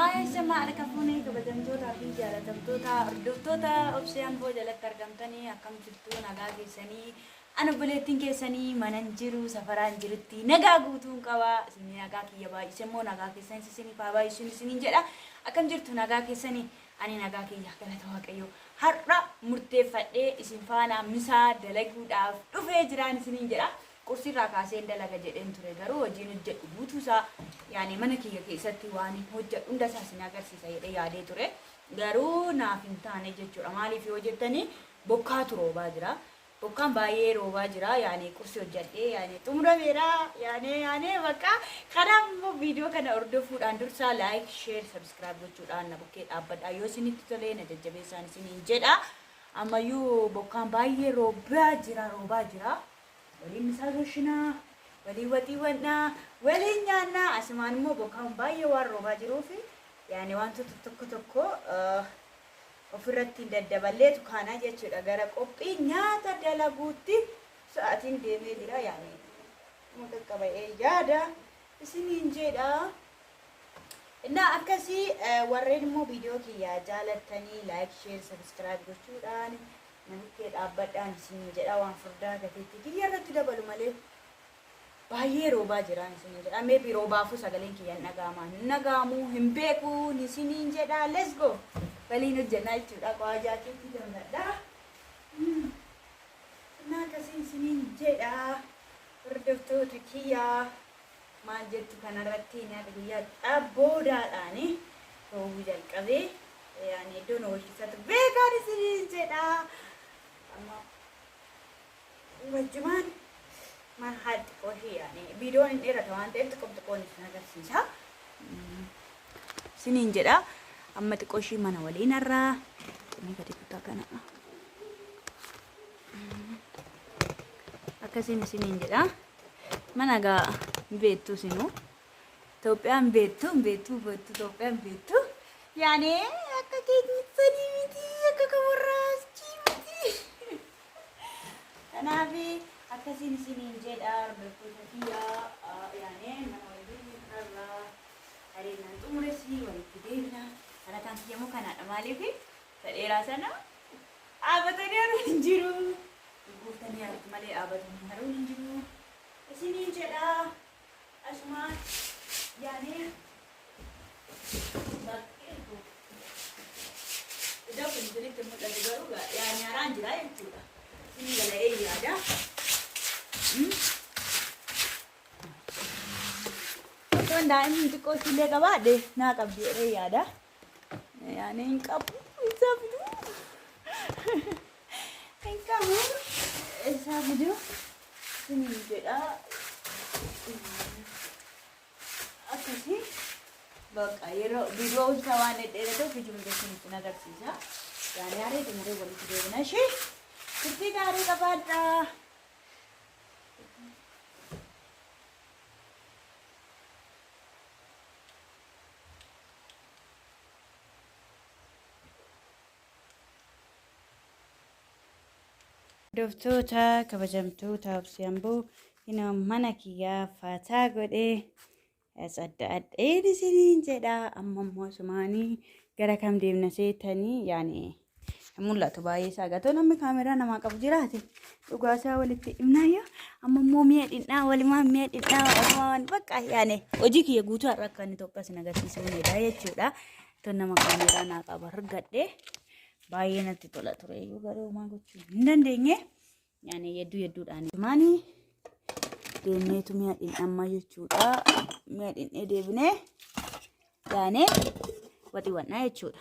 Haaya shamaa harka fuunee kabajamtootaa fi jaalatamtoota hordoftoota Obsee Amboo jalatti argamtanii akkam jirtu nagaa keessanii ani obboleettiin keessanii manan jiru safaraan jirutti nagaa guutuun qaba isin nagaa kiyya baay'ise immoo nagaa keessan isiniif haa baay'isuun isiniin jedha akkam jirtu nagaa keessanii ani nagaa kiyya galata waaqayyo har'a murteeffadhee isin faana misaa dalaguudhaaf dhufee jiraan isiniin jedha. Qursirraa kaaseen dalaga jedheen ture garuu hojiin hojjedhu guutuusaa yaani mana kiyya keessatti waan hojjedhu hunda isaa isin agarsiisa jedhee yaadee ture. Garuu naaf hin taane jechuudha. Maaliif yoo jettanii bokkaatu roobaa jira. Bokkaan baay'ee roobaa jira. Yaani qursi hojjedhee yaani xumurameera. Yaani yaani bakka kanaaf immoo viidiyoo kana hordofuudhaan dursaa like, share, subscribe gochuudhaan na bukkee dhaabbadhaa. Yoo isinitti tolee na jajjabeessaan isiniin jedha. Ammayyuu bokkaan baay'ee roobaa jira roobaa jira. Waliin misaa toshinaa, waliin waxii wannaa, waliin nyaannaa. Asumaan immoo bokkaan baay'ee waan roobaa jiruuf yaani wantoota tokko tokko ofirratti hin daddaballeetu kaanaa jechuudha. Gara qophii nyaata dalaguutti sa'aatiin deemee jira yaani kuma qaqqaba'ee yaada isiniin jedha. Innaa akkasii warreen immoo viidiyoo kiyyaa jaalattanii like, share, subscribe gochuudhaan na bukkee dhaabbadhaan isiniin jedha waan furdaa gateettii kiyya irratti dabalu malee baay'ee roobaa jiraan isiniin jedha. Maybe roobaafuu sagaleen kiyya hin dhaga'ama. Hin dhaga'amu hin beeku isiniin jedha. Let's go. Waliin hojjennaa jechuudha. Qawaa jaakeetii gammadha. Innaa akkasii isiniin jedha. Hordoftoota kiyyaa maal jettu kanarratti nyaata guyyaa boodaadhaani roobuu jalqabee yaani iddoon oolchisatu beekaan isiniin jedha. Amma wajjumaan maal haa xiqqoo ishee yaani viidiyoon hin dheerata waan ta'eef xiqqoo xiqqoon isin agarsiisa. Isiniin jedha. Amma xiqqoo ishee mana waliin har'aa. Xumii gadi kutaa kana. Akkasiin isiniin jedha. Mana gaa beektu isinuu. Itoophiyaan beektu beektu beektu Itoophiyaan beektu. Yaani akka keenyatti miti akka kan warra achii miti. Kanaaf akkasiin isiniin jedha hordoftoota kiyyaa yaani mana waliin har'aa areennaan xumuresi walitti deebina. Harakaan kiyya immoo kanaadha maaliif dheeraa sana dhaabatanii haruun hin jiru. Guuttanii hartu malee dhaabatanii haruun hin jiru. Isiniin jedha asumaan yaani bakkee iddoo kun isinitti mul'atu garuu yaani haraan jira jechuudha. Isinii gala'ee yaada. Otoon daa'imni xiqqoo ishiillee qabaadhe naa qabdi jedhee yaada. Yaani hin qabu isaa fiduu. Hin qabu isaa fiduu. Isiniin jedha. Akkasii bakka yeroo viidiyoo isaa waan dhedheeratuuf ijuma isinitti agarsiisa. Yaani haree xumuree walitti deebina ishee. Turtii gaarii qabaadhaa. Hordoftoota kabajamtoota Obsee Amboo inoo mana kiyyaa fataa godhee tsadda adheen isiniin jedha. Amma immoo sumaanii gara kam deemna seetanii yaani hin mul'atu baay'ee isaa gatoo namni kaameraa namaa qabu jiraate dhugaa isaa walitti himnaayyo. Amma immoo mi'a dhindhaa walumaan mi'a dhindhaa walumaan bakka yaani hojii kiyya guutuu har'a akka inni Itoophiyaa sin agarsiisuu ni jechuudha. Tun nama kaameraa naa qaba argadhe. Baay'ee natti tola ture iyyuu garuu homaa gochuu hin dandeenye. Yaani hedduu hedduudhaan maani deemneetu mi'a dhindhamma jechuudha. Mi'a dhindhee deebinee yaanee waxiwannaa jechuudha.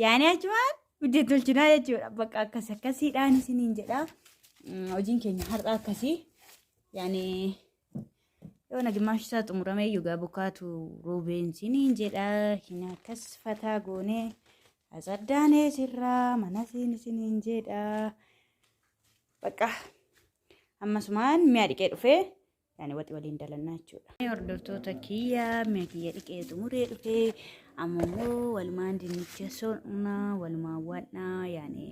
Yaanee achumaan biddeen tolchinaa jechuudha. Bakka akkas akkasiidhaan isiniin jedha. Hojiin keenya har'a akkasii. Yaani Yoona gimaashi isaa xumuramee iyyuu gaa bukkaatu roobeen siniin jedha. Hin akkas fataa goonee asaddaanee sirraa mana siin isiniin jedha. Bakka ammasumaan mi'a dhiqee dhufee yaani waxi waliin dalannaa jechuudha. Hordoftoota kiyya mi'a kiyya dhiqee xumuree dhufee amma immoo walumaan dinnicha so'naa walumaan waadnaa yaani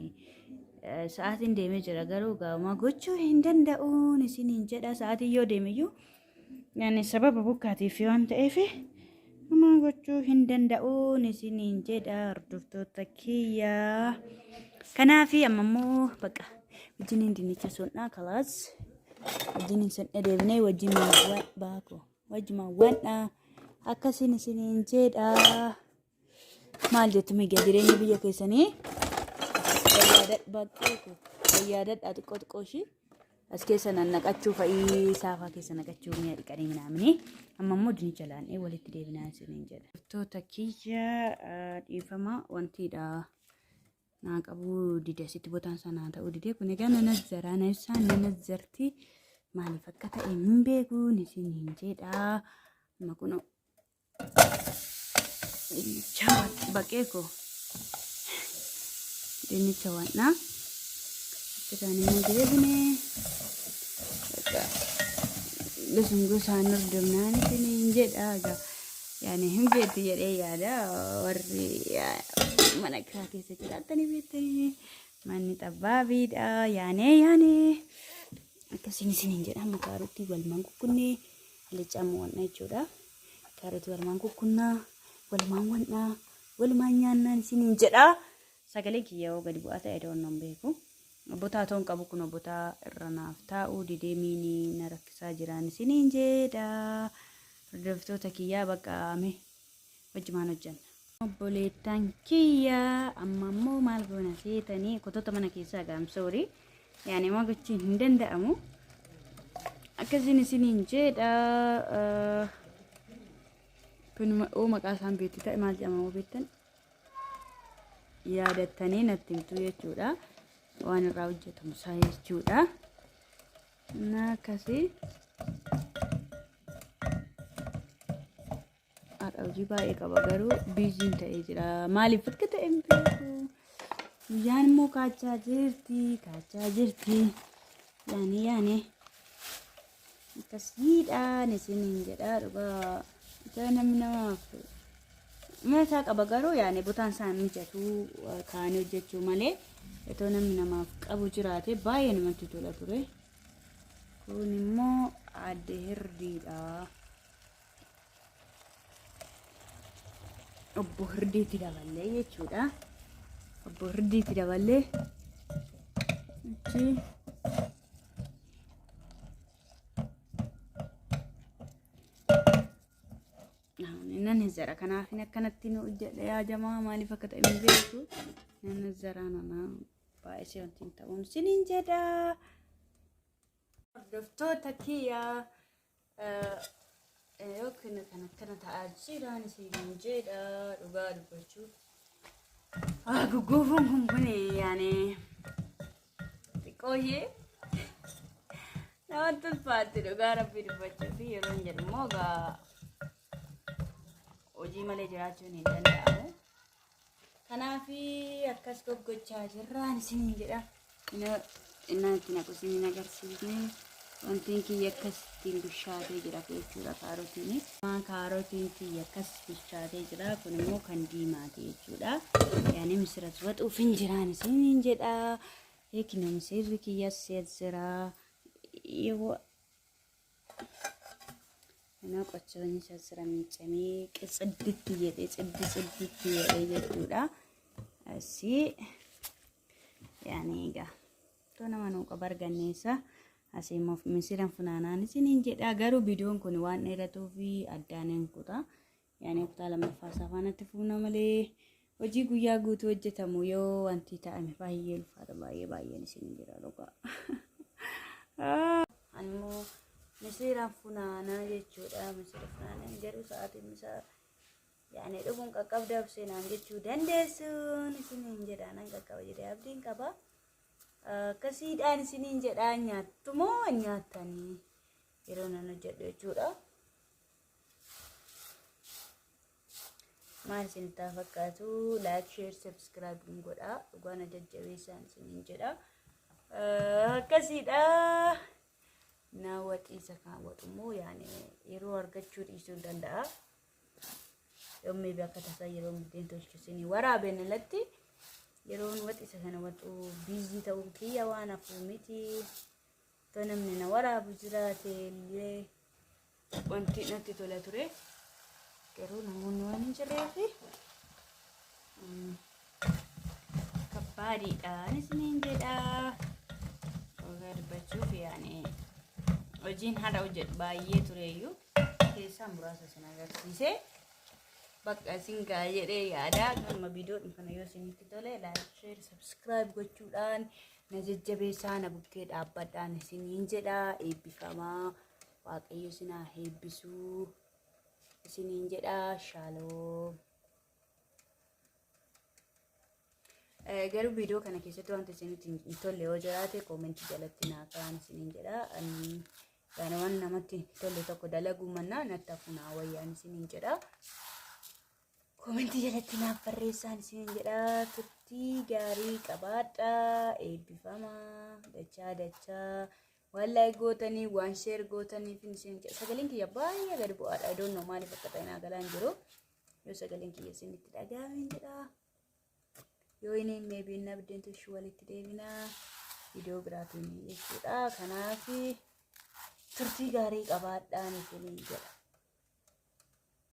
Sa'aatiin deemee jira garuu gaa'umaa gochuu hin danda'uun isiniin jedha. Sa'aatiin yoo deemeyyuu yani sababa bukkaatiif waan ta'eef Homaa gochuu hin danda'uun isiniin jedha hordoftoota kiyya. Kanaaf amma immoo bakka wajjiniin dinnicha sunnaa kalaas wajjiniin sunnee deebinee wajjin baako wajjumaan wanna akkasiin isiniin jedha. Maal jettu miidiyaa jireenya biyya keessanii yaadadhaa xiqqoo xiqqoo ishii as keessa nannaqachuu fa'ii saafaa keessa naqachuu mi'a dhiqanii minaamini amma immoo dinnicha laannee walitti deebinaa isiniin jedha. Hordoftoota kiyya dhiifama wantiidha naa qabuu dide asitti botaan isaa naa ta'uu dide kun egaa nanazzaraa na ibsaan nanazzarti maaliif akka ta'e hin beekuun isiniin jedha amma kunoo Dinnicha baqee koo. Dinnicha waadhaa. Achitaan immoo deebinee gosum gosaan hordofnaan isiniin jedha egaa yaani hin beektu jedhee yaada warri mana kiraa keessa jiraattanii beektanii manni xabbaabiidha yaanee yaanee akkasiin isiniin jedha amma kaarotii walumaan kukkunnee alichaa mo'annaa jechuudha. Kaarotii walumaan kukkunnaa, walumaan wannaa, walumaan nyaannaan isiniin jedha. Sagaleen kiyya yoo gadi bu'aa ta'e doon nan beeku. Botaa toon qabu kun botaa irra naaf taa'uu didee miini na rakkisaa jiraan isiniin jedha. Hordoftoota kiyyaa bakka ame wajjumaan hojjanna. Obboleettan kiyya amma immoo maal goona seetanii kotota mana keessaa gaamsoorii yaani maa gochuun hin danda'amu. Akkasiin isiniin jedha. Kun oo maqaa isaan beektu ta'e maal jedhama oo beektan yaadattanii natti himtu jechuudha. Waan irraa hojjetamu isaa jechuudha. Na akkasii. Haadha hojii baay'ee qaba garuu biiziin ta'ee jira. Maaliif akka ta'e hin beeku. Guyyaan immoo kaachaa jirti, kaachaa jirti. Yaani yaani. Akkasiidhaan isiniin jedha dhugaa. Itoo namni namaaf mana isaa qaba garuu yaani botaan isaa hin mijatu kaanii hojjechuu malee itoo namni namaaf qabu jiraate baay'ee namatti tola ture. Kun immoo aadde Hirdiidha. Obbo Hirdiitti daballee jechuudha. Obbo Hirdiitti daballee achi nan zara kanaaf akkanatti nu hojjedha yaa jamaa maaliif akka ta'e hin beeku nan zara nana baay'isee wanti hin ta'uun siniin jedha. Hordoftoota kiyya yookiin kan akkana ta'aa jiraan isiniin jedha dhugaa dubbachuuf. Gugguufuun kun kun yaani xiqqoo ishee namatti ulfaatti dhugaa rabbii dubbachuuf yeroo hin jedhu immoo egaa hojii malee jiraachuun hin danda'amu. Kanaaf akkas goggochaa jirraan isiniin jedha. Innaan itti naqu isin agarsiisne wantiin kiyya akkas ittiin bilchaatee jira jechuudha kaarotiin. Kaarotiin kiyya akkas bilchaatee jira kun immoo kan diimaati jechuudha. Yaani misiras waxuuf hin jiraan isiniin jedha. Eekina misirri kiyyas jira. Yoo Kanaa qochoon isa sira miicamee qitsidditti jedhee ciddi cidditti jedhee jechuudha. Asii yaani egaa too nama nuu qaba arganneessa. Asii immoo misiran funaanaan isiniin jedha. Garuu viidiyoon kun waan dheeratuu fi addaan hin kuta. Yaani kutaa lammaffaa isaa faanatti fuuna malee hojii guyyaa guutuu hojjetamu yoo wanti ta'ame baay'ee ulfaata baay'ee baay'een isin jira dhugaa. Animmoo misiiraan funaanaa jechuudha. Misiira funaanaan garuu sa'aatiin isaa yaani dhuguun qaqqabda obseenaan jechuu dandeessuun isiniin jedha nan qaqqaba jedhee abdiin qaba. Akkasiidhaan isiniin jedhaa nyaattu moo nyaattanii yeroo nan hojjedhu jechuudha. Maal isinitti haa fakkaatu like share subscribe nu godhaa dhugaa na jajjabeessaan isiniin jedha akkasiidha na waxiisa kan waxu immoo yaani yeroo argachuu dhiisuu hin danda'a yommuu bakka tasaa yeroo biddeen tolchu isinii waraabeen alatti yeroon waxiisa kana waxu biizii ta'uun kiyya waan hafuu miti otoo namni na waraabu jiraate illee wanti natti tola ture. Garuu namoonni waan hin jirreef kabbaadiidhaan isiniin jedha. Dhugaa dubbachuuf yaani hojiin har'a hojjedhu baay'ee tureeyyuu keessaa muraasa isin agarsiise. Bakka isin ga'a jedhee yaada. Kanuma viidiyoon kana yoo isinitti tole like, share, subscribe gochuudhaan na jajjabeessaa, na bukkee dhaabbadhaan isiniin jedha. Eebbifamaa, Waaqayyo isin haa eebbisuu isiniin jedha. Shaaloom. Garuu viidiyoo kana keessatti wanta isinitti hin tolle yoo jiraate koomentii jalatti naa kaa'an isiniin jedha. Yaani waan namatti hin tolle tokko dalaguu mannaa natti hafu naa wayyaan isiniin jedha. Koomentii jalatti naaf barreessaan isiniin jedha. Turtii gaarii qabaadhaa. Eebbifamaa. Dachaa dachaa. Waan like gootanii waan share gootaniif isiniin jedha. Sagaleen kiyya baay'ee gadi bu'aadha. I don't know maaliif akka ta'e naa galaan jiru. Yoo sagaleen kiyya isinitti dhaga'ame jedha. Yoo inni maybe nabdeen tushuu walitti deebinaa viidiyoo biraatiin jechuudha. Kanaaf turtii gaarii qabaadhaan isiniin jedha.